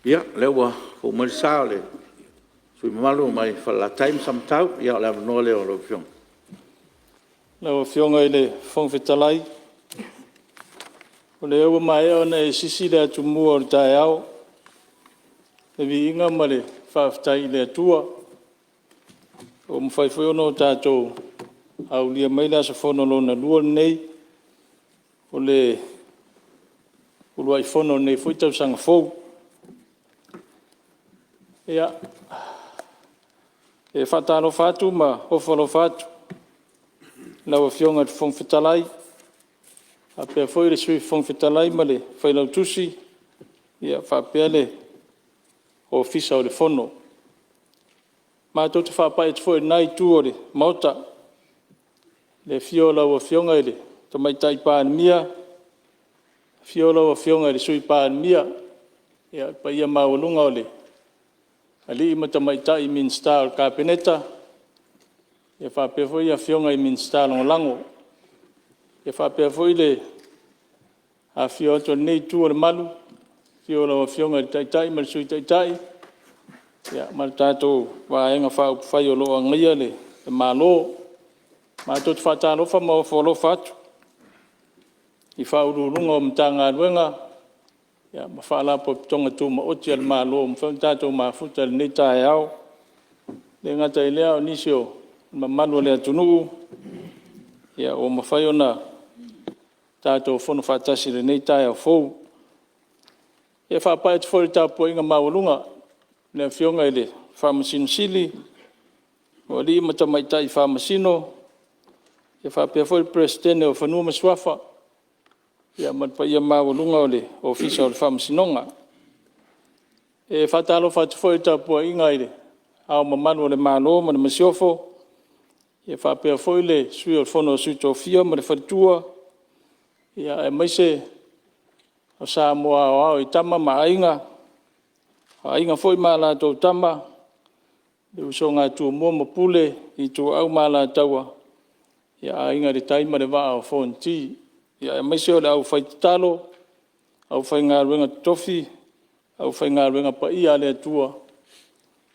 Ia o lea ua fou mai le sa o le sui usufono mamalu mai Falelatai ma Samatau. Ia o le avanoa lea o lau Afioga. Lau Afioga i le Fofoga Fetalai, o lea ua maea ona e sisi le atumua o le taeao. Le viiga ma le faafetai i le Atua ua mafai foi ona tatou aulia mai le aso fono lona lua lenei o le uluai fono o lenei foi tausaga fou. E faatalofa atu ma ofo alofa atu i lau Afioga i le Fofoga Fetalai faapea foi le Sui Fofoga Fetalai ma le Failautusi, faapea le Ofisa o le Fono. Matou te faapai atu foi i lena itu o le Maota i le afio o lau Afioga i le Tamaitai Palemia, afio lau Afioga i le Sui Palemia, le paia maualuga o Alii ma Tamaitai Minisita o le Kapeneta faapea foi Afioga i Minisita Lagolago. E faapea foi le afifio atu o lenei itu o le malu, afio o lau Afioga i le Taitai ma le Sui Taitai ma le tatou Vaega Faaupufai o lo o Agaia le Malo. Matou te faatalofa ma ofo alofa atu i Ofisa Sili o Pulega o Matagaluega ma Faalapotopotoga Tumaoti a le Malo ua mafai ona tatou mafuta i lenei taeao. E le gata i lea a o nisi o mamalu o le atunuu ua mafai ona tatou fono faatasi i lenei taeao fou. E faapai atu foi i le tapuaiga maualuga i le Afioga i le Faamasino Sili, o Alii ma Tamaitai Faamasino faapea foi le Peresetene o Fanua ma Suafa ma le paia maualuga o le Ofisa o le Faamasinoga. E faatalofa atu foi i le tapuaiga i Le Ao Mamalu o le Malo ma le Masiofo, faapea foi le Sui o le Fono a Sui Tofia ma le Faletua, aemaise o Samoa aoao i Tama ma Aiga, o Aiga foi ma a latou Tama, le usoga a Tumua ma Pule, Ituau ma Alataua, Aiga i le Tai ma le Vaa o Fonoti, aemaise o le aufaitatalo, aufaigaluega totofi, aufaigaluega paia a le Atua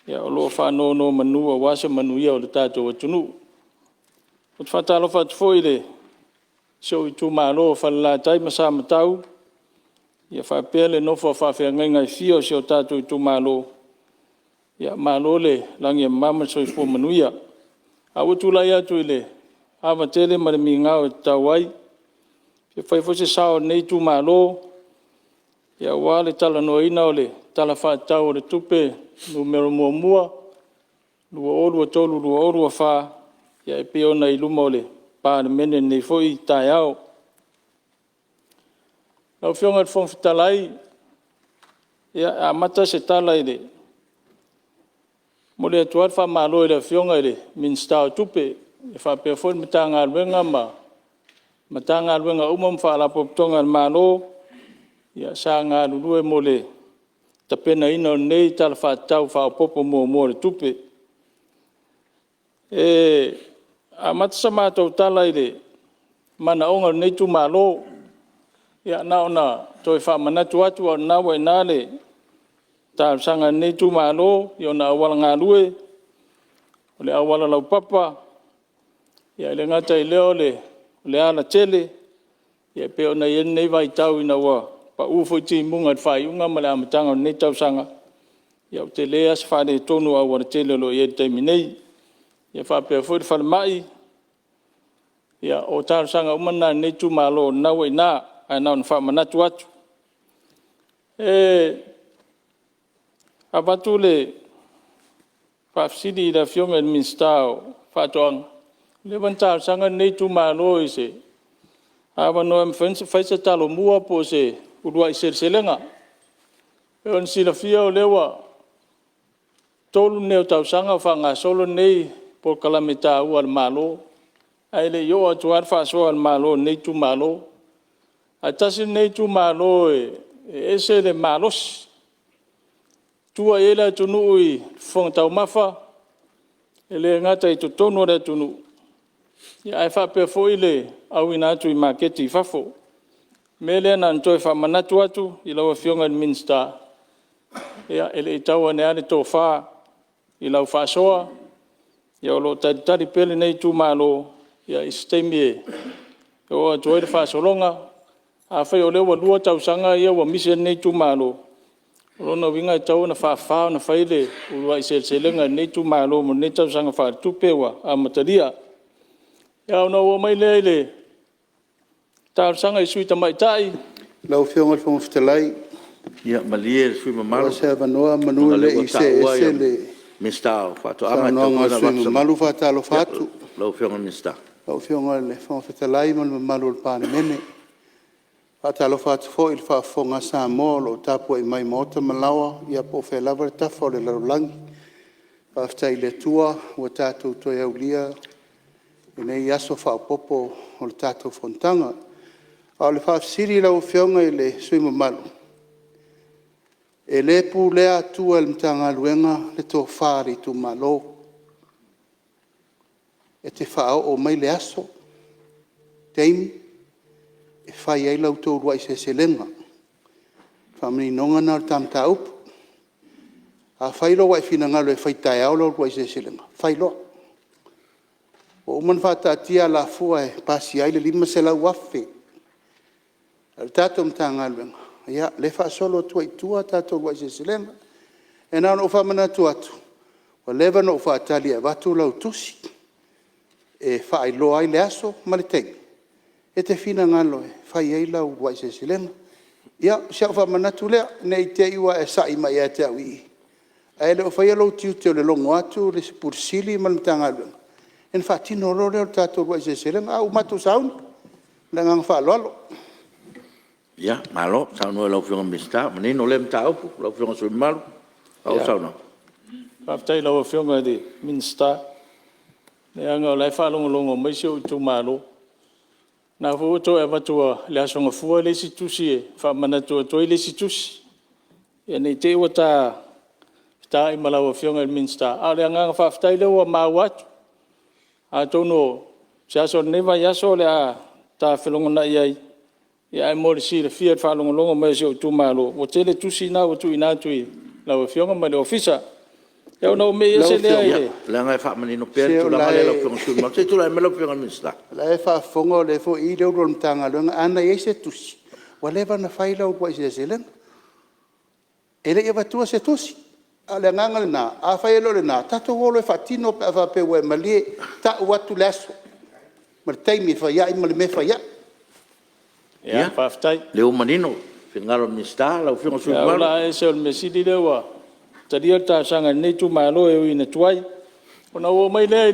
o lo o faanonomanu aua se manuia o le tatou atunuu. Ou te faatalofa atu foi i si ou Itumalo o Falelatai ma Samatau faapea le nofo a faafeagaiga e fia o si o tatou Itumalo, malo le lagi e mama ma le soifua manuia. Ae ua ou tulai atu i le ava tele ma le migao e tatau ai e fia fai foi se sao o lenei Itumalo aua le talanoaina o le Tala Faatatau o le Tupe Nu.1 2023/2024 e pei ona i luma o le Palemene i lenei foi taeao. Lau Afioga i le Fofoga Fetalai, e amata se tala e momoli atu lava le faamalo i le Afioga i le Minisita o Tupe faapea foi le Matagaluega ma Matagaluega uma ma Faalapotopotoga a le Malo sa galulue mo le tapenaina o lenei Tala Faatatau Faaopoopo Muamua o le Tupe. E amata se matou tala i manaoga o lenei Itumalo. Ia na ona toe faamanatu atu a o lena ua i ina le talosaga a lenei Itumalo i ona auala galue, o le auala laupapa, e le gata i lea o le alatele e pei ona i ai lenei vaitau ina ua pau foi timuga i le faaiuga ma le amataga o lenei tausaga, ua tele lava se faaletonu o aualatele o lo o i ai i le taimi nei. E faapea foi le falemai. O talosaga uma na a lenei Itumalo o lena ua i ina, ae na ona faamanatu atu. E avatu le faafesili i le Afioga i le Minisita o Faatoaga, ua leva ona talosaga lenei Itumalo i se avanoa e mafai ona fai se talomua po o se uluai seleselega. E pei ona silafia o lea ua tolu nei o tausaga o faagasolo lenei polokalame taua a le Malo, ae le i oo atu lava le faasoa a le Malo i lenei Itumalo. Ae tasi lenei Itumalo e ese le malosi, e tua i ai le atunuu i fofoga taumafa, e le gata i totonu o le atunuu ae faapea foi le auina atu i maketi i fafo. O le mea lea na ona toe faamanatu atu i lau Afioga i le Minisita E le i tau ane lava le tofa i lau faasoa, o lo o talitali pea lenei itumalo i se taimi e oo atu ai le faasologa. Afai o lea ua lua tausaga ia ua misi ai lenei itumalo, o lona uiga e tatau ona faa-fa ona fai le uluai seleselega a lenei itumalo mo lenei tausaga faaletupe ua amatalia. Ona ou oo mai lea i le talosaga i Sui Tamaitai. Lau Afioga i le Fofoga Fetalai, Ia malie le sui usufono mamalu, po o se avanoa semeamanu ona e o lea le ua i see taua ese le le Minisita o Faatoaga, e tatau saunoaga foi a le ona sui avatu usufono se... mamalu. E faatalofa atu Lau Afioga i le Minisita. i lau Afioga i le Fofoga Fetalai ma le mamalu o le Palemene. E faatalofa atu foi i le faafofoga a Samoa o lo o tapuai mai i maota ma laoa po o fea lava le tafa o le lalolagi. Faafetai i le Atua ua tatou toe aulia lenei aso faaopoopo o le tatou fonotaga. A o le faafesili i lau Afioga i le sui usufono mamalu, e le pulea atua e le Matagaluega le tofa a le itumalo. E te faaoo mai le aso, taimi e fai ai la outou uluai seleselega. O le faamaninoga lena o le ta mataupu. Afai loa ua e finagalo e fai taeao lau uluai seleselega, fai loa. Ua uma ona faataatia alafua e pasia ai le $500,000 a le tatou Matagaluega, o lea e faasolo atu ai i tua a tatou uluai seleselega. Ae na ona ou faamanatu atu, ua leva ona ou faatali e avatu lau tusi e faailoa ai le aso ma le taimi e te finagalo e fai ai lau uluai seleselega. Ia, o si au faamanatu lea, ne i te i ua e sai mai ia te au i i, ae le o faia lou tiute o le logo atu o le Ofisa Sili o Pulega ma le Matagaluega, ia ona faatino loa lea o le tatou uluai seleselega, ae ua matou sauni. Ma le agaga faaaloalo. Ia, malo saunoa i lau Afioga i le Minisita, ua manino lea mataupu. Lau Afioga i le sui usufono mamalu, faaauau le saunoaga. Faafetai i lau Afioga i le Minisita, leaga o la e faalogologo mai si ou itumalo. O lena foi ua toe avatu i le Aso Gafua le isi tusi e faamanatu atu ai le isi tusi. Ia ne i te i ua ta fetaai ma lau Afioga i le Minisita, a o le agaga faafetai o lea ua maua atu. Atonu o se aso o lenei vaiaso o le a ta felogonai ai, ae mo le silafia i le faalogologo mai a si ou itumalo, ua tele tusi na ua tuuina atu i lau Afioga ma le Ofisa. Ia ona ou me'i ese lea i le... Ia, leaga e faamanino pea Se le o tulaga la lea lau Afioga i le sui usufono mamalu. Se i tulai mai lau Afioga i le Minisita. O la e faafofoga o lea foi e i i le Ofisa Sili o le Matagaluega. Ana i ai se tusi, ua leva ona fai lau uluai seleselega. E le i avatua se tusi, a o le agaga lena, afai e le o lena, tatou o loa e faatino pe a faapea ua e malie, tau atu le aso ma le taimi e fai ai ma le mea e fai ai. Ia, faafetai. Ia, o lea ua manino le finagalo o le Minisita. Lau Afioga i le sui O le a usufono ou mamalu. laa ese o le mea sili lea ua talia le talosaga a lenei itumalo e ui ina tuai. Ona ou oo mai lea i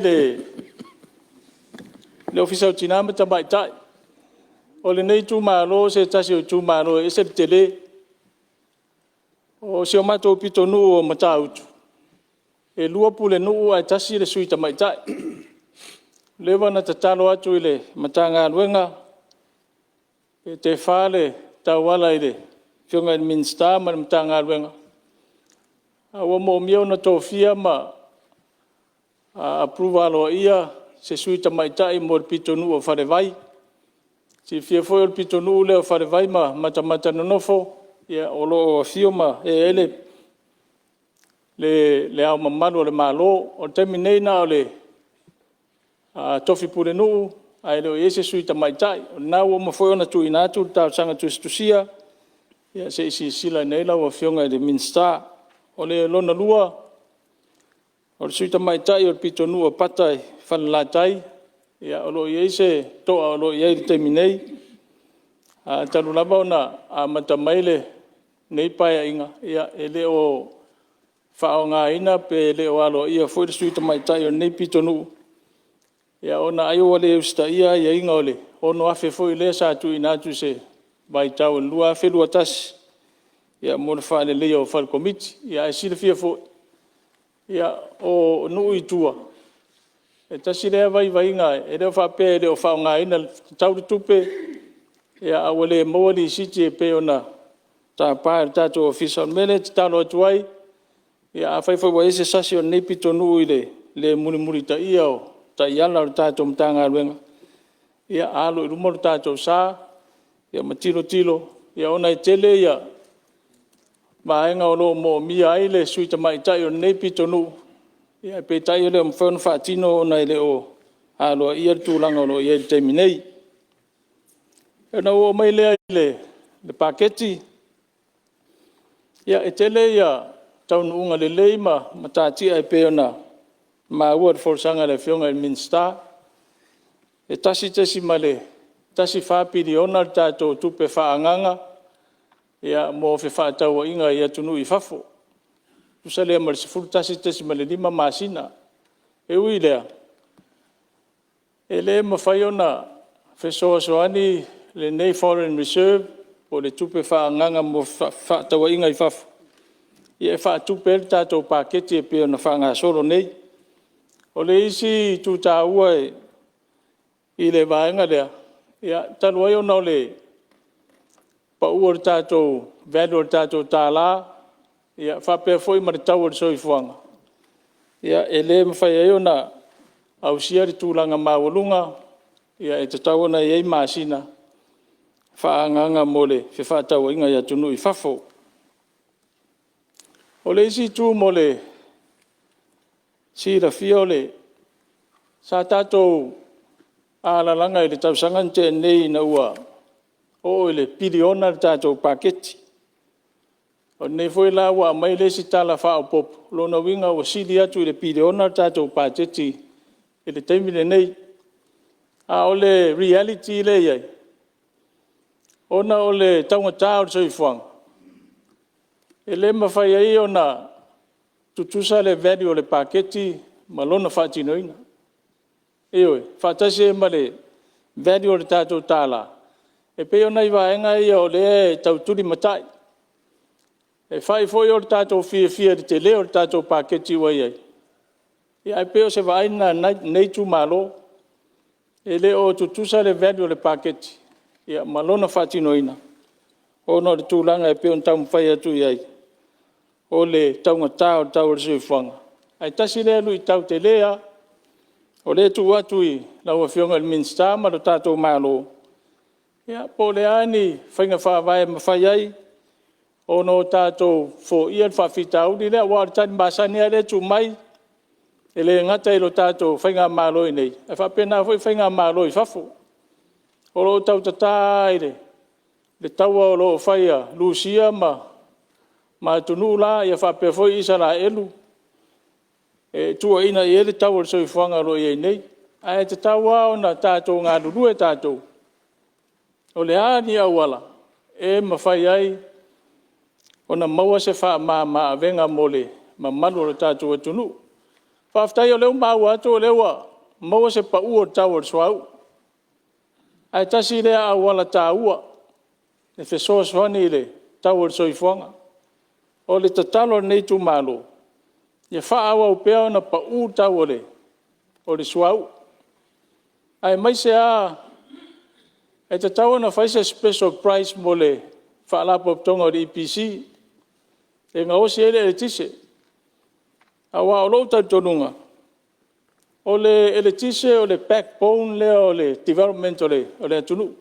le Ofisa o Tina ma Tamaitai. O lenei itumalo o se tasi o itumalo e ese le tele. O si o matou pitonuu o Matautu, e lua pulenuu ae tasi le sui tamaitai. Ua leva ona tatalo atu i le Matagaluega pe tefa le tauala i le Afioga i le Minisita ma le Matagaluega, ae ua moomia ona tofia ma approve aloaia se sui tamaitai mo le pitonuu o Falevai. Silafia foi o le pitonuu lea o Falevai ma Matamatanonofo, o lo o afio ma ee ai Le Ao Mamalu o le Malo. O le taimi nei na o le tofi pulenuu ae le o i ai se sui tamaitai. O lena ua uma foi ona tuuina atu le talosaga tusitusia, ia se i silasila ane i ai lau Afioga i le Minisita. O le lona lua, o le sui tamaitai o le pitonuu o Pata Falelatai, o lo o i ai se toa o lo o i ai i le taimi nei. Ae talu lava ona amata mai lenei Paeaiga, e le o faaaogaina pe le o aloaia foi le sui tamaitai o lenei pitonuu, ona ai ua le usitaia aiaiga o le $6,000 foi lea sa tuuina atu i se vaitau o le 2021 mo le faaleleia o fale komiti. Ae silafia foi, o nuu i tua, e tasi lea vaivaiga, e le faapea e le o faaaogaina tatau le tupe, ae ua le maua lisiti e pei ona tapa e le tatou ofisa. O le mea lea e tatalo atu ai, afai foi ua i ai se sasi o lenei pitonuu i le le mulimulitaia o taiala a le tatou Matagaluega, ia alo i luma lo tatou sa ma tilotilo, ona e tele vaega o lo o moomia ai le Sui Tamaitai o lenei pitonuu, ae peitai e le o mafai ona faatino ona e le o aloaia le tulaga o lo o i ai i le taimi nei. Ona ou oo mai lea i le Paketi. Ia e tele ia taunuuga lelei ma matatia e pei ona maua i le folasaga a le Afioga i le Minisita. E $1.14 piliona le tatou tupe faaagaaga mo fefaatauaiga i atunuu i fafo, e tusa lea ma le 11.5 masina. E ui i lea, e le mafai ona fesoasoani lenei foreign reserve po o le tupe faaagaaga mo fefaatauaiga i fafo e faatupe ai le tatou Paketi e pei ona faagasolo nei. O le isi itu taua i le vaega lea, talu ai ona o le pau o le tatou value o le tatou tala ($) faapea foi ma le tau o le soifuaga, e le mafai ai ona ausia le tulaga maualuga e tatau ona i ai masina faaagaaga mo le fefaatauaiga i atunuu i fafo. O le isi itu mo le silafia sa tatou alalaga i le tausaga na tea nei ina ua oo i le piliona le tatou Paketi. O lenei foi la ua aumai le isi Tala Faaopoopo, o lona uiga ua sili atu i le piliona le tatou Paketi i le taimi lenei. A o le reality lea e i ai, ona o le taugata o le soifuaga, e le mafai ai ona tutusa le value o le Paketi ma lona faatinoina. Ioe, faatasi ai ma le value o le tatou tala ($). E pei o nai vaega ia o lea e tau tulimatai. E fai foi o le tatou fiafia i le tele o le tatou Paketi ua i ai, ae pei o se vaai lena a lenei itumalo. E le o tutusa le value o le Paketi ma lona faatinoina ona o le tulaga e pei ona taumafai atu i ai, o le taugata o le tau o le soifuaga. Ae tasi lea luitau tele lava, o lea e tuu atu i lau Afioga i le Minisita ma le tatou Malo, po o a ni faiga faavae e mafai ai ona tatou foia le faafitauli lea. Aua o le tali masani lava lea e tuu mai, e le gata i le tatou faigamalo i inei, ae faapena foi faigamalo i fafo. O lo o tautata lava i le taua o lo o fai a Rusia ma atunuu la faapea foi Isaraelu e tuuaina i ai le tau o le soifuaga o lo o i ai nei. Ae tatau lava ona tatou galulue tatou, o le a ni auala e mafai ai ona maua se faamama-avega mo le mamalu o le tatou atunuu. Faafetai o lea ua maua atu o lea ua maua se pau o le tau o le suauu, ae tasi lea auala taua e fesoasoani i le tau o le soifuaga. O le tatalo a lenei itumalo, ia faaauau pea ona pau le tau o le suauu, aemaise lava e tatau ona fai se special price mo le Faalapotopotoga o le EPC e gaosi ai le eletise. Aua o lou talitonuga, o le eletise o le backbone lea o le development o le atunuu.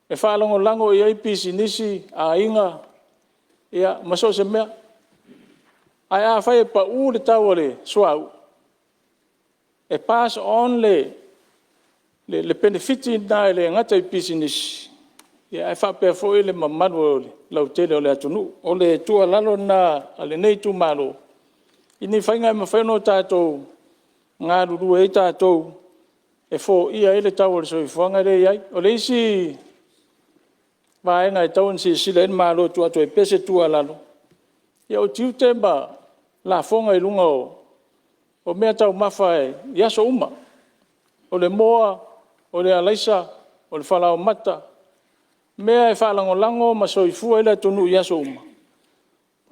E faalagolago i ai pisinisi, aiga ma so o se mea. Ae afai e pau le tau o le suauu, e pass on le penefiti lena e le gata i pisinisi, ae faapea foi le mamalu lautele o le atunuu. O le tuualalo lena a lenei itumalo, i ni faiga e mafai ona tatou galulue ai tatou e foia ai le tau o le soifuaga lea e i ai. O le isi vaega e tatau ona silasila i ai le Malo e tuu atu ai pea se tuualalo, o tiute ma lafoga i luga o meataumafa i aso uma. O le moa, o le araisa, o le falaoamata, mea e faalagolago ma soifua ai le atunuu i aso uma,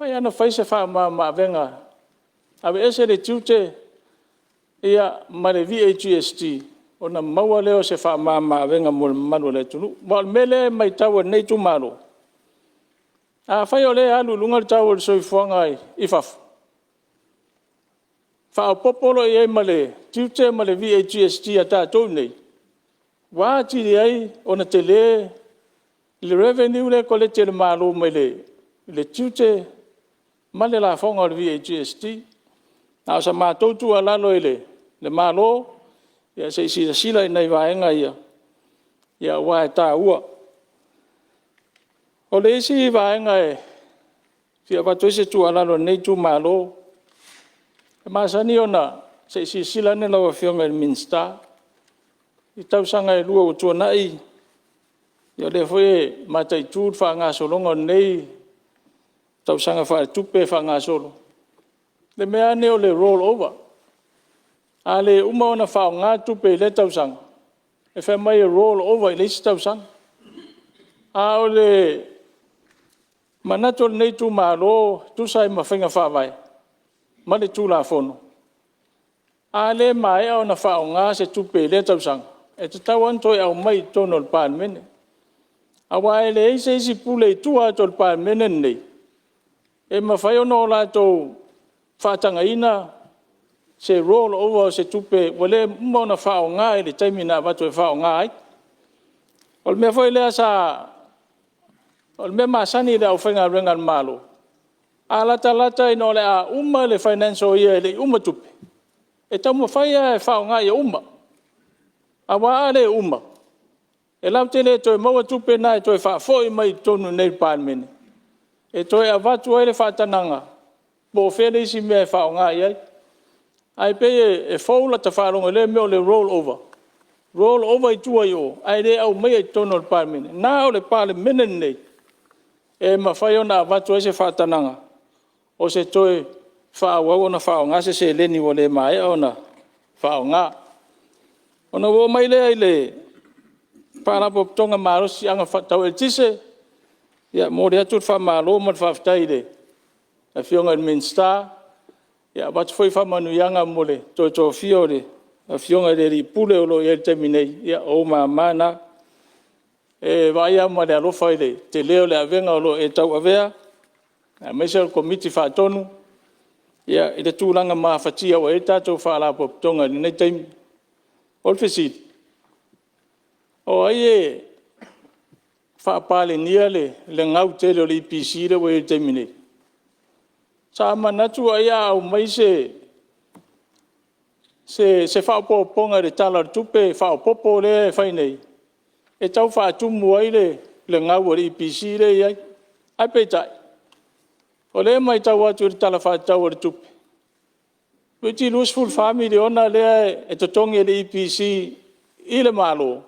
e mafai lava ona fai se faamama-avega, aveese le tiute ma le VAGST ona maua lea o se faamama-avega mo le mamalu o le atunuu. Aua o le mea lea e matau e lenei itumalo, afai o lea e alu i luga le tau o le soifuaga i fafo, faaopoopo loa i ai ma le tiute ma le VAGST a tatou i inei, ua atili ai ona tele le revenue lea e koleti e le Malo mai le le tiute ma le lafoga o le VAGST. A o sa matou tuualalo i le Malo, ia se i silasila i nai vaega ia aua e taua. O le isi vaega e fia avatu ai se tuualalo a lenei itumalo, e masani ona… se i silasila ane lau Afioga i le Minisita i tausaga e lua ua tuanai, o lea foi e mataitu le faagasologa o lenei tausaga faaletupe e faagasolo, le mea lava lenei o le roll over. A le uma ona faaaoga tupe i lea tausaga, e fai mai e roll over i le isi tausaga. A o le manatu o lenei itumalo e tusa ai ma faiga faavae ma le Tulafono, a le maea ona faaaoga se tupe i lea tausaga, e tatau lava ona toe aumai i totonu o le Palemene. Aua e leai se isi pule i tua atu o le Palemene lenei e mafai ona latou faatagaina se roll over o se tupe ua uma ona faaaoga i le taimi na avatu e faaaoga ai. O le mea foi lea sa… O le mea masani i le aufaigaluega a le Malo, a latalata ina o le a uma le financial year e le i uma tupe, e taumafai lava e faaaoga ia uma. Aua a le uma, e latou te le toe maua tupe na e toe faafoi mai i totonu i inei i le Palemene e toe avatu ai le faatagaga po o fea le isi mea e faaaoga i ai. Ae pei e fou lata faalogo i lea mea o le roll over, roll over i tua i o ae le aumaia i totonu o le Palemene. Na o le Palemene lenei e mafai ona avatu ai se faatagaga o se toe faaauau ona faaaoga se seleni ua le maea ona faaaoga. Ona ou oo mai lea i le Faalapotopotoga o Malosiaga Tau Eletise, e momoli atu le faamalo ma le faafetai i le Afioga i le Minisita, e avatu foi faamanuiaga mo le toe tofia o le Afioga i le Alii Pule o lo o i ai i le taimi nei, ia o ou mama na. E vaai lava ma le alofa i le tele o le avega o lo o e tauavea aemaise o le Komiti Faatonu i le tulaga mafatia ua i ai le tatou Faalapotopotoga i lenei taimi. O le fesili; O ai e faapalenia le gau tele o le EPC lea ua i ai i le taimi nei? Sa manatu ai a aumai se faaopoopoga i le Tala o le Tupe Faaopoopo lea e fai nei e tau faatumu ai le gau a le EPC lea e i ai. Ae peitai, o lea e matau atu i le Tala Faatatau o le Tupe, toeitiiti $24 miliona lea e totogi e le EPC i le Malo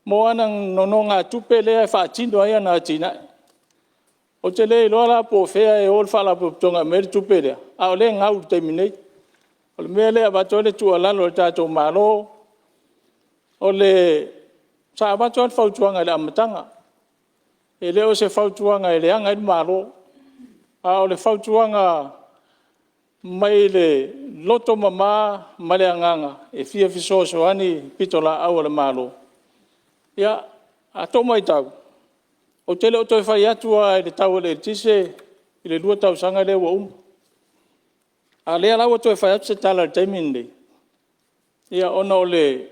mo ana nonogatupe lea e faatino ai ana atinae. Ou te le iloa la po o fea e o le Faalapotopotoga e aumai ai le tupe lea, a o lea e gau i le taimi nei. O le mea lea e avatu ai le tuualalo i le tatou Malo, sa avatu lava le fautuaga i le amataga, e le o se fautuaga e leaga ai le Malo, a o le fautuaga mai le loto mama ma le agaga e fia fesoasoani i pitolaau a le Malo. Ia, a outou matau, ou te le o toe fai atu lava i le tau o le eletise i le 2 tausaga lea ua uma. A o lea la ua toe fai atu se tala i le taimi lenei, ona o le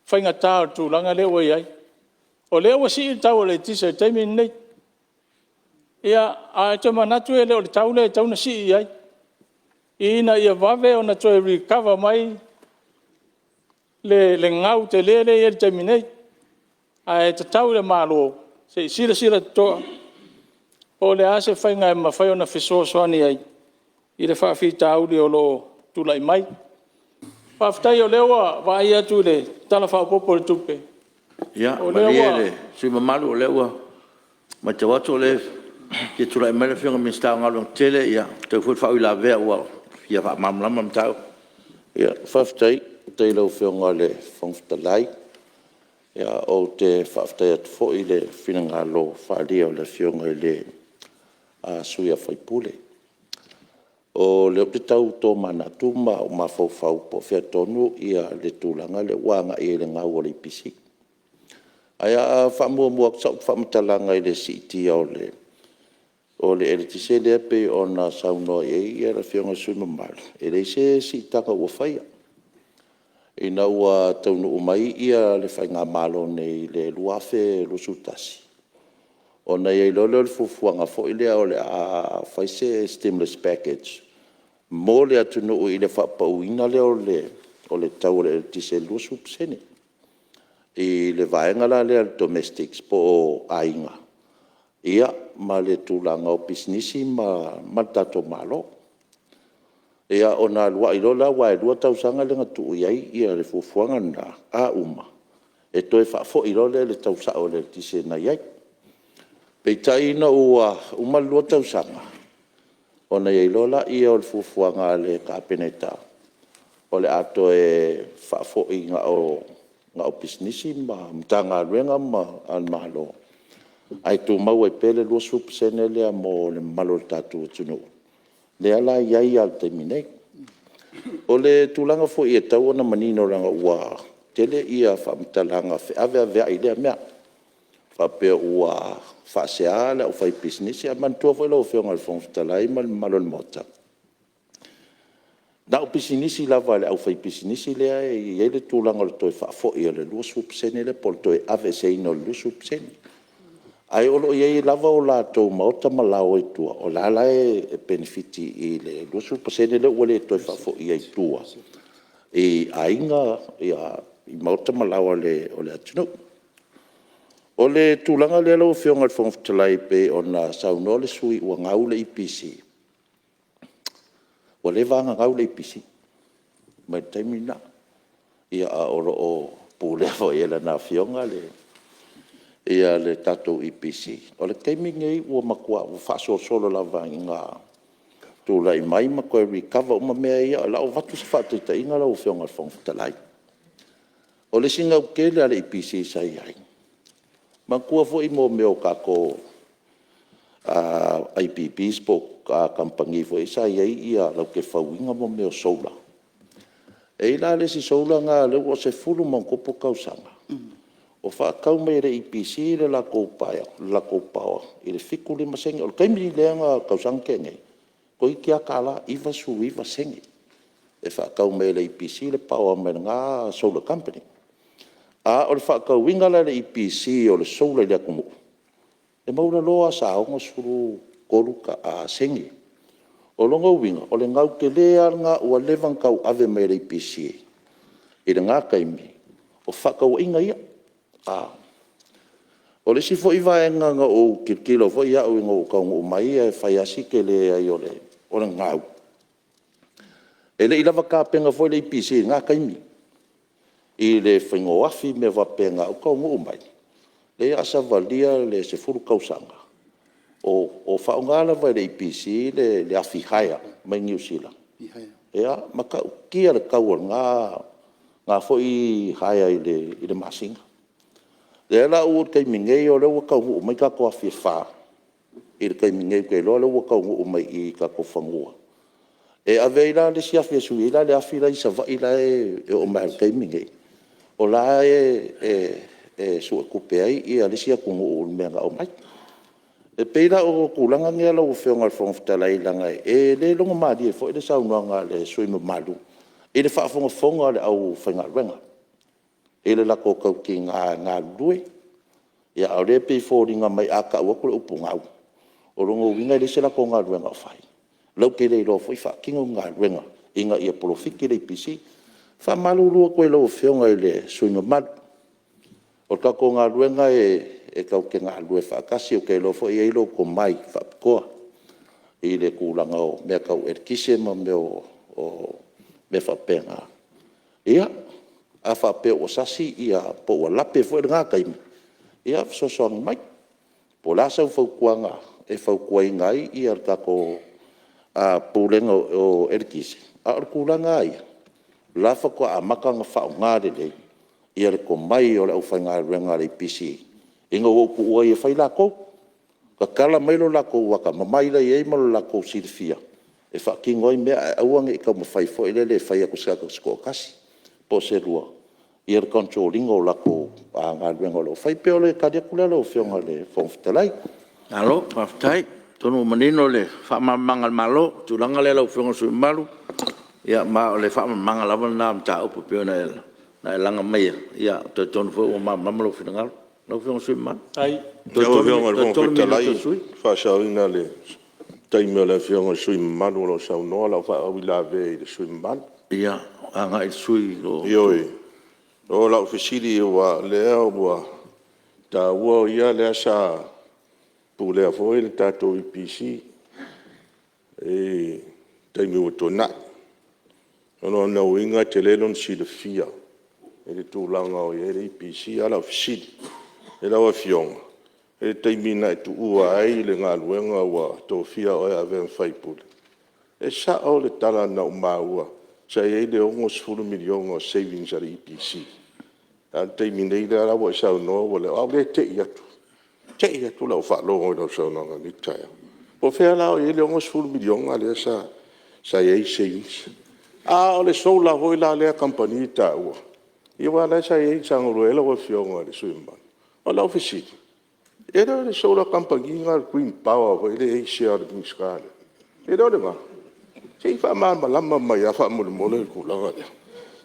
faigata o le tulaga lea ua i ai. O lea ua sii le tau o le eletise i le taimi lenei, ae ou te manatu e le o le tau lea e tatau ona sii ai, ina ia vave ona toe recover mai le gau tele lea e i ai i le taimi nei. Ae tatau i le Malo, se i silasila totoa po o le a se faiga e mafai ona fesoasoani ai i le faafitauli o lo o tulai mai. Faafetai o lea ua vaai atu i le Tala Faaopoopo o le Tupe, o lea ua… Ia malie le sui usufono mamalu o lea ua matau atu o lea e fia tulai mai le Afioga i le Minisita o Galuega Tetele, ua fetaui foi le faauilavea ua fia faamalamalama le mataupu. Faafetai i lau Afioga i le Fofoga Fetalai. Ou te faafetai atu foi i le finagalo faaalia o le Afioga i le sui usufono. O lea ou te tau tomanatu ma ou mafaufau po o fea tonu le tulaga lea ua agai i ai i le gau a le EPC. Ae o le a faamuamua atu sau faamatalaga i le siitia o le eletise lea pei ona saunoa i ai le Afioga i le sui usufono mamalu, e leai se siitaga ua faia. Ina ua taunuu mai le faigamalo nei i le 2021, Ona i ai loa lea o le fuafuaga foi lea o le a fai se stimulus package mo le atunuu i le faapauina lea o le tau o le eletise i le 20% i le vaega la lea o le domestics po o aiga, ia ma le tulaga o pisinisi ma le tatou Malo. Ia ona alu ai loa lea aua e 2 tausaga lea na tuu i ai le fuafuaga lena, a uma, e toe faafoi loa lea i le tau sao o le eletise na i ai. Peitai ina ua uma le 2 tausaga, ona i ai loa lea o le fuafuaga a le Kapeneta, o le a toe faafoi na o pisinisi ma Matagaluega a le Malo, ae tumau ai pea le 20% lea mo le mamalu o le tatou atunuu, lea la e i ai lava i le taimi nei. O le tulaga foi e tatau ona manino leaga ua tele faamatalaga feaveaveai i lea mea, faapea ua faasea le aufaipisinisi. Ae manatua foi lau Afioga i le Fofoga Fetalai ma le mamalu o le Maota, na o pisinisi lava a le aufaipisinisi lea e i ai le tulaga o le toe faafoi o le 20% lea po o le toe aveeseina o le 20%. Ae o lo o i ai lava o latou maota ma laoa i tua, o la e la e penefiti i le 20% lea ua le toe faafoia i tua i aiga, i maota ma laoa o le atunuu. O le tulaga lea lau Afioga i le Fofoga Fetalai pei ona saunoa le sui usufono ua gau le EPC, ua leva lava ona gau le EPC mai le taimi lena, a o lo o pulea foi e lana Afioga le tatou EPC. O le taimi lenei ua matua faasolosolo lava ina tulai mai ma toe recover uma mea ia. O le a ou avatu se faataitaiga lau Afioga i le Fofoga Fetalai. O le isi gau tele lava a le EPC sa i ai, manatua foi mea o tatou IPPs po o kamupani foi ia sa i ai latou te fauina mea o solar. E i ai la le isi solar lena lea ua 10+ tausaga o faatau mai e le EPC le latou power i le 75sene. O le taimi lea i le tausaga na tea nei, toeitiiti lava $1, 99sene e faatau mai ai e le EPC le power mai lena solar company. A o le faatauina la e le EPC o le solar i le atunuu, e maualalo lava sa 63sene. O lona uiga, o le gau tele lava lena ua leva ona tauave mai e le EPC i lena taimi, o fefaatauaiga ia. O le isi foi vaega na ou tilotilo foi au ina ua ou taunuu mai e fai lava si tele ai o le gau, e le i lava tapena foi le EPC i lena taimi i le faiga o afi ma mea faapena. Ou te taunuu mai, lea o le a savalia le 10 tausaga o faaaoga lava e le EPC le afi hire mai Niu Sila. E matautia le tau o lena foi hire i le masina. O lea la ua oo i le taimi nei o lea ua taunuu mai tatou afi e 4 i le taimi nei, ou te iloa o lea ua taunuu mai i tatou fanua. E ave ai la le isi afi e sui ai le afi la e i Savaii la e oo mai lava i le taimi lenei, o la e suetupe ai le isi atunuu i le mea na aumai. E pei la o tulaga ia lau Afioga i le Fofoga Fetalai, leaga e le logomalie foi le saunoaga a le sui usufono mamalu i le faafogafoga a le aufaigaluega i le latou tautiga e galulue, a o lea e pei e foliga mai a tau atu le upu gau, o lona uiga e leai se latou galuega o fai, latou te le iloa foi faatino ni galuega ina ia polofiti le EPC. E faamalulu atu ai i lau Afioga i le sui usufono mamalu, o le tatou galuega e tatou te galulue faatasi, ou te iloa foi e i ai lou tomai faapitoa i le tulaga o mea tau eletise ma mea faapena. Ia, a faapea ua sasi po ua lape foi lena taimi, ia fesoasoani mai. Po o le a sau fautuaga e fautuaina ai le tatou Pulega o Eletise, a o le tulaga lava ia, o la e faatoa amata ona faaaoga lelei le tomai o le aufaigaluega a le EPC ina ua ou tuua ai e fai latou, tatala mai lo latou atamamai la e i ai ma lo latou silafia e faatino ai mea, ae aua ne i taumafai foi lele e fai atu e se tagata se toatasi po o se lua le control ina o latou galuega o lo o fai. E pei o le tali atu lea lau Afioga i le Fofoga Fetalai. Malo faafetai. Atonu ua manino le faamalamalamaga a le Malo i le tulaga lea lau Afioga i le sui usufono mamalu, ma o le faamalamalamaga lava lena o le mataupu pei ona e laga maia. Ou te talitonu foi ua malamalama lou finagalo. Lau Afioga i le sui usufono mamalu. Lau Afioga i le Fofoga Fetalai, e faasaoina le taimi o le Afioga i le sui usufono mamalu o lo o saunoa lau faauilavea i le sui usufono mamalu. Ia, agai i le sui usufono o lo o… Ioe, o lau fesili aua o lea ua taua o ia lea sa pulea foi le tatou EPC i le taimi ua tuanai. O lona uiga e tele lona silafia i le tulaga o i ai le EPC. A o lau fesili i lau Afioga i le taimi na e tuua ai le galuega ua tofia oe e avea ma sui usufono, e sao le tala na ou maua sa i ai le $60 miliona o savings a le EPC? A o le taimi nei lea la ua e saunoa ua leai. O au lea e te i atu, te i atu lau faalogo i lau saunoaga i lenei taeao. Po o fea la o i ai le $60 miliona lea sa i ai savings? A o le solar foi la lea kamupani e taua, aua o la sa i ai sa galue ai lau Afioga i le sui usufono mamalu. O lau fesili, e le o le solar kamupani lena o le Green Power foi lea e i ai sea o le Minisita lea? E le o lena? Se i faamalamalama mai lava faamolemole le tulaga lea.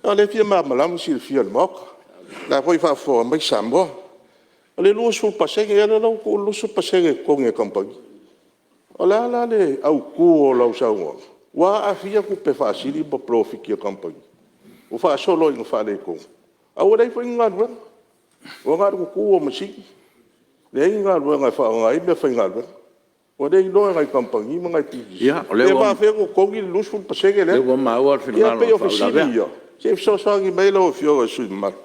Aua o lea e fia malamalama le silafia o le Maota, o la e foi e faafofoga mai Samoa. O le 20%, ia o lea la ua tuu le 20% e totogi e le kamupani. O le a la le autu o lau saunoaga? Ua aafia tupe faasili ma polofiti a le kamupani ua faasolo ina faaletonu ae ua leai foi ni galuega, ua na o le tutu o masini, leai ni galuega e faaaoga ai meafaigaluega. Ua leiloa e nai kamupani ma nai pisinisi. Pe faapefea ona totogi le 20% lea? Ia, o lea ua maua le Ia finagalo pei o o le fesili faauilavea. ia, se i fesoasoani mai lau Afioga i le sui usufono mamalu.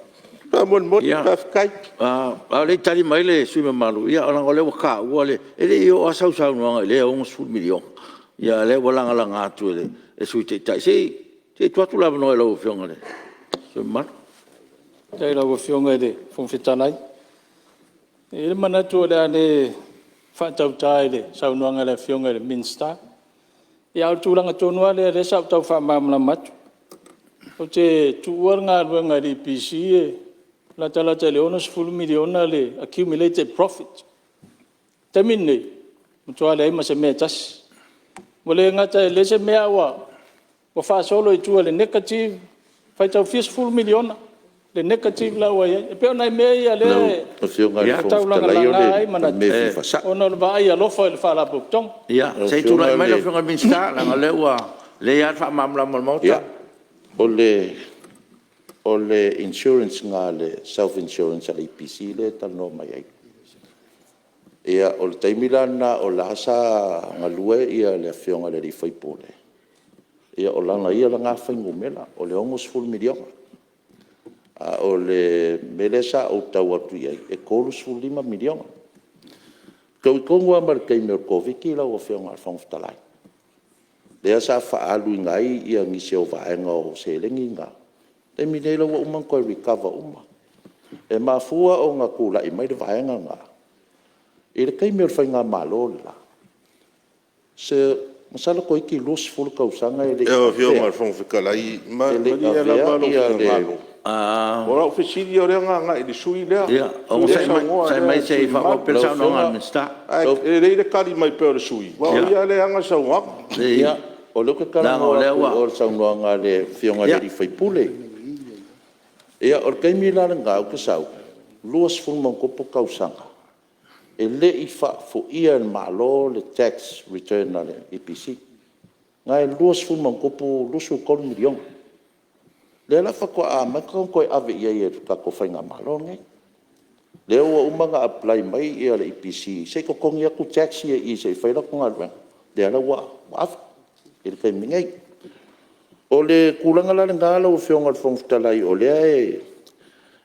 Faamolemole. Faafetai. Ia, a o le i tali mai le sui usufono mamalu, ia leaga o lea ua taua le… E le i oo lava sau saunoaga i lea $60 miliona, a o lea ua lagalaga atu e le Sui Taitai. Se i tuu atu le avanoa i lau Afioga i le sui usufono mamalu. Faafetai i lau Afioga i le Fofoga Fetalai. E i ai le manatu o le a le faatauta i le saunoaga a le Afioga i le Minisita. Ia, a o le tulaga tonu lava lea sa ou tau faamalamalama atu. Ou te tuua le galuega i le EPC e latalata i le $60 miliona le accumulated profit. O le taimi lenei, ua matua leai ma se mea e tasi. Ua le gata e leai se mea a ua faasolo i tua i le negative, faitau fia sefulu miliona le negative la ua i ai. E pei o nai mea ia o lea Lau Afioga i le e Fofoga tau Fetalai o lagalaga ai le manatu mea e fia faasa'o. ona o le vaai alofa i le Faalapotopotoga. Ia, se i tulai mai lau Afioga i le Minisita leaga o lea ua lelei lava le faamalamalama o le Maota. Ia, o le insurance lena le self insurance a le EPC lea e talanoa mai ai. O le taimi la lena o la e sa galue le afioga i le sui usufono, o lana ia lena fuainumera o le $60 miliona. A o le mea lea sa ou tau atu i ai, e $35 miliona. E fetaui tonu lava ma le taimi o le Koviti-19 lau Afioga i le Fofoga Fetalai, lea sa faaaluina ai nisi o vaega o seleni na. O le taimi nei la ua uma ona toe recover uma. E mafua ona tulai mai le vaega lena, i le taimi o le faigamalo le la, masalo toeitiiti 20 tausaga e le i Lau afea Afioga i le Fofoga Fetalai, e le i malie avea lava lou le finagalo, o lau fesili o lea na agai i le sui usufono lea Ia, lea e onosai saunoa mai le se sui i usufono faaauau mamalu. pea le Lau saunoaga a le Afioga Minisita. Ae lelei le tali mai pea o le sui usufono aua o ia lea e ana le saunoaga. Leai, O lea ou te leaga o talanoa lea atu i ua… o i le saunoaga a le Afioga i le sui usufono. Ia, o le taimi la lena ou te sau, 20+ tausaga e le i faafoia e le Malo le tax return a le EPC, na e $20+ $23 miliona. Lea la faatoa amata ona toe ave i ai e le tatou faigamalo lenei. Lea ua uma ona apply mai le EPC se i totogi atu tax ia e i i se i fai ai latou galuega. Lea la ua ave i le taimi nei. O le tulaga la lena lau Afioga i le Fofoga Fetalai o lea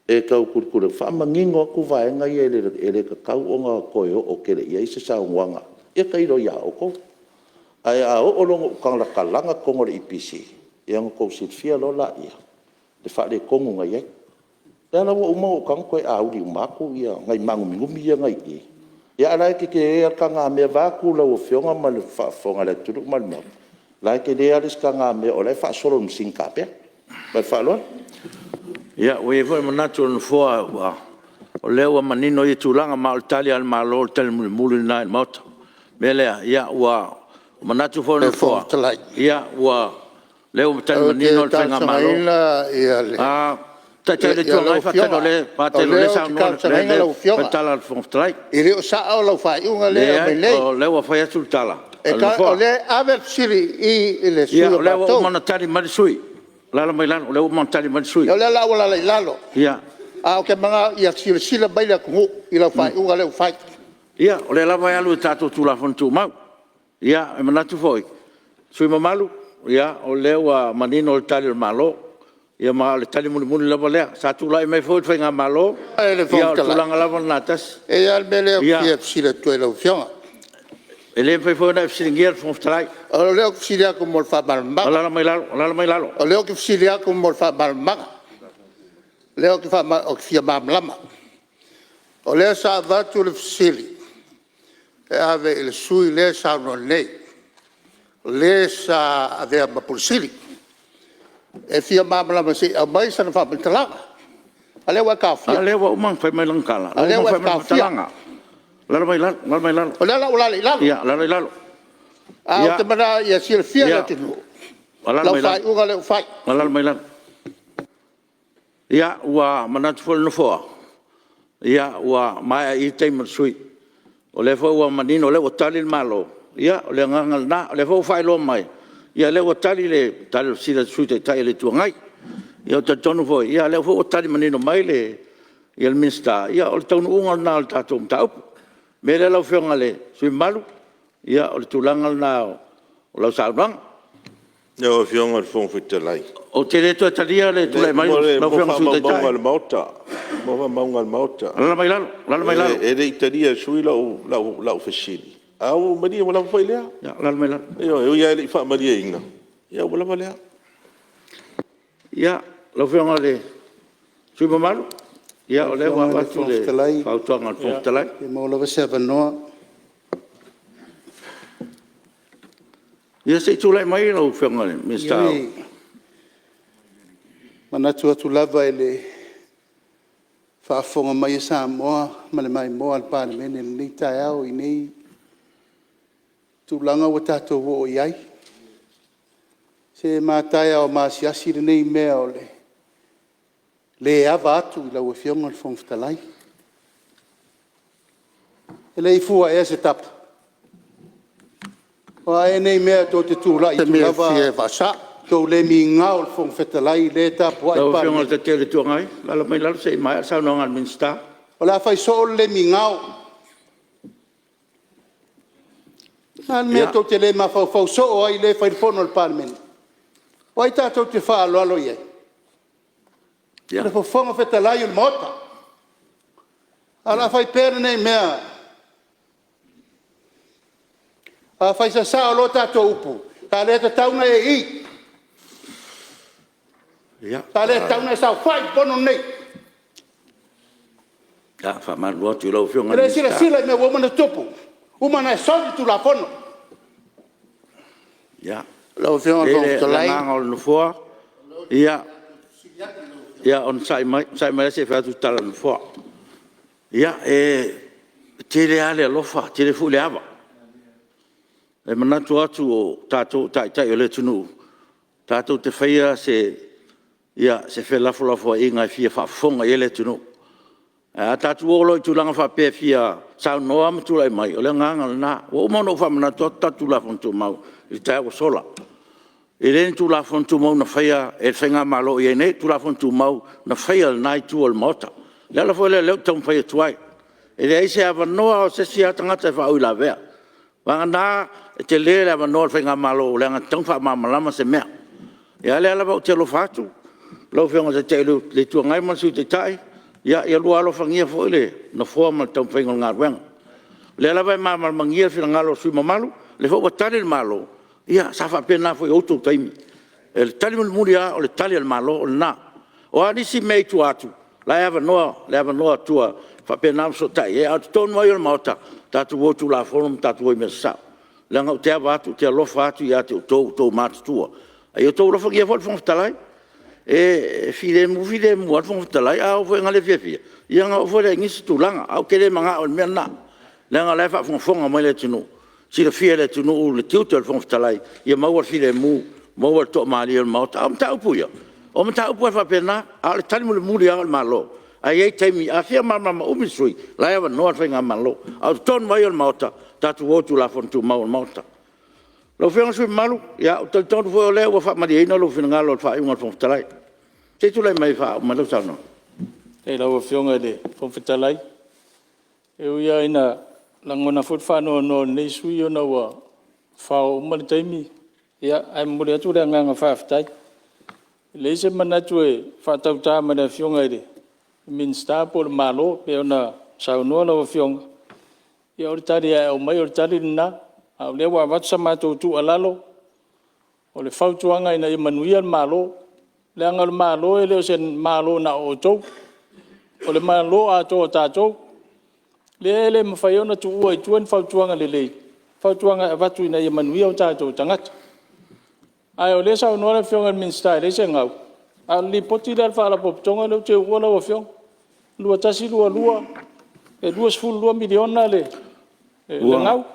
e tau tulituli atu, faamanino atu vaega ia e le tatau ona toe oo tele i ai se saunoaga. Ia tailo ia outou. Ae a oo loa ina ou talatalaga totonu o le EPC, ia ona outou silafia loa lea o le faaletonu na i ai. O lea la ua uma ona ou tago toe auli uma atu nai maanuminumi ia na i i, a o la e tetele lava le tagamea vaeatu lau Afioga ma le faafofoga a le atunuu ma le Maota, o la e tele lava le isi tagamea o la e faasolo i le masini tamea. Ma le faaaloalo. Ia, ua i ai foi le manatu o le Nofoa o lea ua manino ia tulaga, ma o le tali lava a le Malo o le tali mulimuli lena i le Maota. O le mea lea, ua manatu foi le Nofoa, Fetalai, o lea ua tali ou te manino le faigamalo. talosagaina le Taitai o le Itu Agai faatali o lea e O lea ou te saunoa talosagaina lau le Afioga, tala a le Fofoga Fetalai. E le o sao lau faaiuga lea e aumai nei. Leai o lea ua fai atu le tala a le Nofoa. O lea e ave le fesili i i le sui o matou. Ia o lea ua uma ona tali mai le sui usufono. Alaala mai lalo, o lea ua uma ona tali mai le sui usufono. O lea la ua alaala i lalo, ae ou te manao ia silasila mai le atunuu i lau faaiuga lea ua fai. Ia o lea lava e alu i tatou Tulafono Tumau. Ia e manatu foi sui usufono mamalu, o lea ua manino le Tali a le Malo, ma o le tali mulimuli lava lea. Sa tulai mai foi le faigamalo, Lau Afioga i le ia Fofoga o le Fetalai, tulaga lava lena e tasi. E i ai lava le mea lea ou te fia fesili atu ai i lau Afioga. E le mafai foi ona e fesiligia le Fofoga Fetalai. O lea ou te fesili atu mo le faamalamalamaga. Alaala mai lalo, alaala mai lalo. O lea ou te fesili atu mo le faamalamalamaga, o lea ou te fia malamalama. O lea sa avatu le fesili e ave i le sui usufono lea e saunoa nei, le sa avea ma Pule Sili, e fia malamalama se i aumai sana faamatalaga, a o lea ua e taofia. A o lea ua uma ona fai mai lana tala. A o lea ua e taofia. Alaala mai lalo, alaala mai lalo. O lea la ua alaala i lalo. Ia alaala i lalo. Ae ou te manao ia silafia e le atunuu lau faaiuga lea ua fai. Alaala mai lalo. Ia, ua manatu foi le Nofoa, ua maea i i le taimi o le sui usufono. O lea foi ua manino o lea ua tali le Malo, ia o le agaga lena. O lea foi ua faailoa mai, o lea ua tali le tali o le fesili a le Sui Taitai o le Itu Agai. Ia ou te talitonu foi, o lea foi ua tali manino mai le Minisita, ia o le taunuuga lena o le tatou mataupu. O le mea lea lau Afioga i le sui usufono mamalu, ia o le tulaga lena o lau saunoaga. Lau Afioga i le Fofoga Fetalai… Ou te le toe talia le tulai mai o lau Afioga i le Sui Taitai. Mo faamaumauga a le Maota, Alaala mai lalo, alaala mai lalo. E le i talia e le sui usufono lau fesili, ae ua manino ua lava foi lea. Ia alaala mai lalo. Ioe, e ui lava ina le i faamalieina, ia ua lava lea. Ia, lau Afioga i le sui usufono mamalu, o lea ua avatu le fautuaga a le Fofoga Fetalai. Lau Afioga i le Fofoga Fetalai, pe maua lava se avanoa. Ia se i tulai mai lau Afioga i le Minisita o… Ioe, e manatu atu lava i le faafofoga mai a Samoa ma le maimoa a le Palemene i lenei taeao i nei tulaga ua tatou oo i ai. Se mata e o maasiasi lenei mea o le le ava atu i lau Afioga i le Fofoga Fetalai. E le i fua ea se tapu? O a ea nei mea tou te tulai atu lava tou le migao i le Fofoga Fetalai lea e tapuai le Lau Afioga i le Palemene. Taitai o le Itu Agai, alaala mai lalo se i maea le saunoaga a le Minisita. O le a fai soo le le migao. O le a le mea tou te le mafaufau soo ai lea e fai le fono a le Palemene? O ai tatou te faaaloalo i ai? O le Fofoga Fetalai o le Maota. Ae o le a fai pea lenei mea? A fai sasao loa tatou upu, sa le tatau ona e i i, sa le tatau ona e saofai i le fono lenei. Ia, faamalulu atu i lau Afioga i E le le Minisita. silasila i mea ua uma ona tutupu, ua uma ona e soli le Tulafono. Ia, Lau Afioga i e le i ai Fofoga le Fetalai… agaga o le Nofoa, ia onosai mai se i fai atu le tala a le Nofoa. Ia, e tele lava le alofa, e tele foi le ava. E manatu atu o tatou o taitai o le atunuu, tatou te faia se felafolafoaiga e fia faafofoga i ai le atunuu. Ae a tatou o loa i tulaga faapea e fia saunoa ma tulai mai, o le agaga lena. Ua uma ona ou faamanatu atu tatou Tulafono Tumau i le taeao ua sola. E le o ni Tulafono Tumau na faia e le faigamalo o i ai nei, o Tulafono Tumau na faia e lena Itu o le Maota. O le ala foi lea o lea ou te taumafai atu ai, e leai se avanoa lava o se isi tagata e faauilavea, vagana e tele le avanoa o le faigamalo leaga e tatau ona faamalamalama se mea. A o lea lava ou te alofa atu i lau Afioga i le Taitai o le Itu Agai ma le Sui Taitai, ia lua alofagia foi le Nofoa ma le taumafaiga o le galuega. O lea lava e malamalamagia le finagalo o le sui usufono mamalu, o lea foi ua tali le Malo, ia sa faapena foi i outou taimi. O le tali mulimuli lava o le tali a le Malo o lena. O a nisi mea i tua atu, o la e avanoa le avanoa atu e faapena ona fesootai i ai. A o totonu lava ia o le Maota, tatou o i Tulafono ma tatou o i mea sasao. Leaga ou te ava atu ou te alofa atu ia te outou o outou matutua. A ia outou alofagia foi le Fofoga Fetalai. E filemu filemu lava le Fofoga Fetalai. A oo foi ina le fiafia, ia ona oo foi lea i nisi tulaga. Ae ou te le manao i le mea lena, leaga o la e faafogafoga mai le atunuu, e silafia e le atunuu le tiute o le Fofoga Fetalai, ia maua le filemu, maua le toamalie o le Maota. A o mataupu ia, O mataupu lava e faapena, a o le tali mulimuli lava o le Malo. Ae i ai taimi, a fia malamalama umi le sui usufono, o la e avanoa le faigamalo. A o totonu lava ia o le Maota, tatou o i Tulafono Tumau a le Maota. Lau Afioga i le sui usufono mamalu, ou te talitonu foi o lea ua faamalieina lou finagalo i le faaiuga a le Fofoga Fetalai. Se i tulai mai e faauma mai lau saunoaga. Faafetai i lau Afioga i le Fofoga Fetalai. E ui lava ina lagona foi le faanoanoa o lenei sui usufono ona ua fao uma le taimi, ae momoli atu le agaga faafetai. E leai se manatu e faatauta ma le Afioga i le Minisita po o le Malo pei ona saunoa lau Afioga. Ia o le tali lava e aumai o le tali lena, a o lea ua avatu sa matou tuualalo, o le fautuaga ina ia manuia le Malo. Leaga o le Malo e le o se Malo na o outou, o le Malo atoa o tatou, lea e le mafai ai ona tuua i tua ni fautuaga lelei, fautuaga e avatu ina ia manuia o tatou tagata. Ae o lea e saunoa le Afioga i le Minisita e leai se gau, a o le Lipoti lea a le Faalapotopotoga lea ou te uua lau Afioga, 2021/2022 e $22 miliona le gau.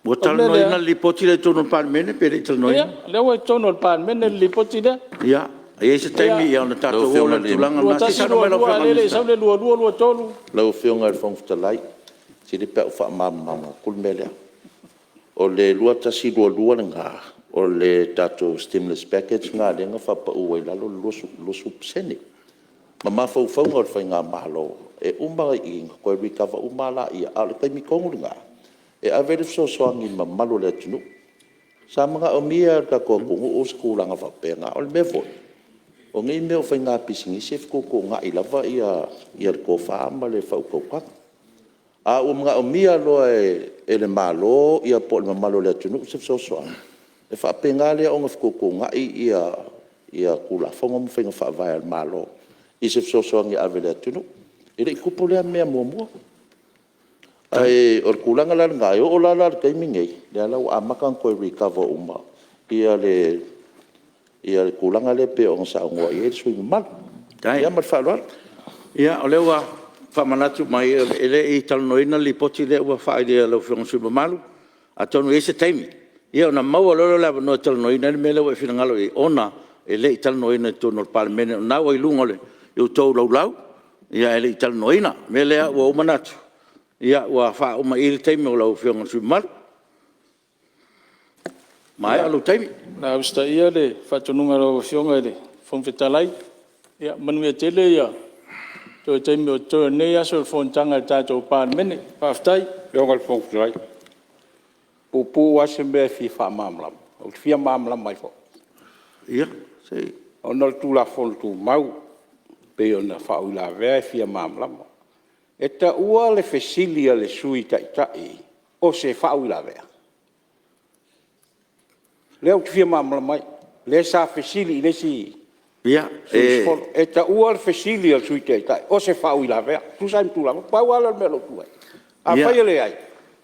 Ua talanoaina le Lipoti lea i totonu o le Palemene pe le i talanoaina? Ia, o lea ua i totonu o le Palemene le Lipoti lea. Ia, e i ai se taimi ona tatou oo lea i le tulaga lena. Se i saunoa mai lau 2021/2022 a o lea e le i sau le 2022/2023. Lau Afioga i le Fofoga Fetalai, sili pe a ou faamalamalama atu le mea lea. O le 2021/2022 lena, o le tatou stimulus package lena lea na faapau ai i lalo le 20% ma mafaufauga o le faigamalo, e uma i i ona toe recover uma lea, a o le taimi tonu lena e ave ai le fesoasoani i le mamalu o le atunuu. Sa manaomia e le tatou atunuu se tulaga faapena. O le mea foi, o nei mea o faiga pisinisi e fetuutuunai lava le tofa ma le faautautaga. A ua manaomia loa e le Malo po o le mamalu o le atunuu se fesoasoani, ona faapena lea ona fetuutuunai Tulafono ma faiga faavae a le Malo i se fesoasoani e ave i le atunuu. E le i tupu lea mea muamua. Ae o le tulaga la lena, e oo la i le taimi lenei, lea la ua amata ona toe recover uma le tulaga lea pei ona saunoa i ai le sui usufono mamalu. Ia ma le faaaloalo. Ia, o lea ua faamanatu mai, e le i talanoaina le Lipoti lea ua faaalia e lau Afioga i le sui usufono mamalu. Atonu e i ai se taimi ona maua loa lea o le avanoa e talanoaina ai le mea lea ua e finagalo i ai, ona e le i talanoaina i totonu o le Palemene. O lena ua i luga o a outou laulau, ae le i talanoaina. O le mea lea ua ou manatu, ua faauma i i le taimi o lau Afioga i le sui usufono mamalu. Ua maea lou taimi. Ia, o le a usitaia le faatonuga a lau Afioga i le Fofoga Fetalai. Ia manuia tele toe taimi o totoe o lenei aso i le fonotaga a le tatou Palemene. Faafetai. Lau Afioga i le Fofoga Fetalai, e puupuu lava se mea e fia faamalamalama, ou te fia malamalama ai foi. Ia, se i… Ona o le Tulafono Tumau pei ona faauilavea e fia malamalama. E taua le fesili a le Sui Taitai o se faauilavea? Lea ou te fia malamalama ai, lea sa fesili i le isi sui usufono. E taua le fesili a le Sui Taitai o se faauilavea e tusa ai ma Tulafono? Na pau lava lea o le mea o lou tulai atu. Afai e leai,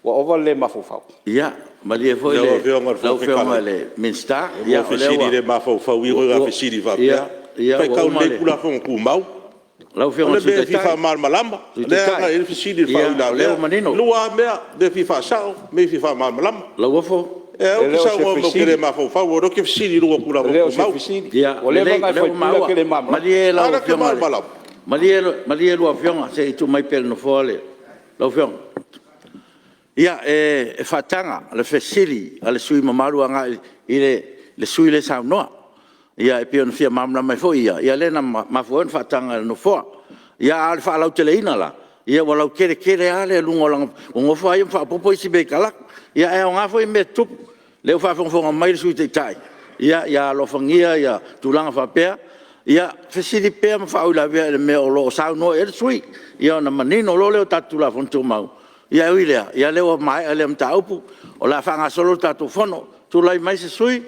ua ova le le mafaufau. Ia, malie foi Lau Afioga i le lau Fofoga Afioga i Fetalai, le Minisita, e o lea fesili le mafaufau ia ituaiga fesili faapea. Faitau lelei Tulafono Tumau. Lau O Afioga i le le Sui mea e fia Taitai, faamalamalama, lea e agai i ai le fesili i le o lea faauilavea. ua manino. E lua lava mea, mea e fia faasao, mea e fia faamalamalama. Lauofo. Aua E e le te o se saunoa mai ou te fesili. le mafaufau, a o lea ou te fesili i luga o E Tulafono le o se Tumau. fesili. Ia, Ua leva lelei ona o e lea ua faipule ae maua. e te le malamalama. Malie A lau o lea ou te Afioga i le… malamalama. Malie lua Afioga se i tuu mai pea i le Nofoa lau Afioga. Ia, e faataga le fesili a le sui usufono mamalu agai i le sui usufono lea e saunoa. Ia e pei ona fia malamalama ai foi ia, ia lea na mafua ai ona faataga e le Nofoa. Ia, a o le faalauteleina la, ia ua lautele tele lava luga o lana… Ua nofo lava ia ma faaopoopo isi mea i talaatu. Ae aoga foi mea e tutupu, o lea ua faafogafoga mai le Sui Taitai, ia alofagia tulaga faapea, ia fesili pea ma faauilavea i le mea o lo o saunoa i ai le sui usufono, ia ona manino loa lea o tatou Tulafono Tumau. Ae ui i lea, o lea ua maea lea mataupu, o le a faagasolo le tatou Fono. Tulai mai se sui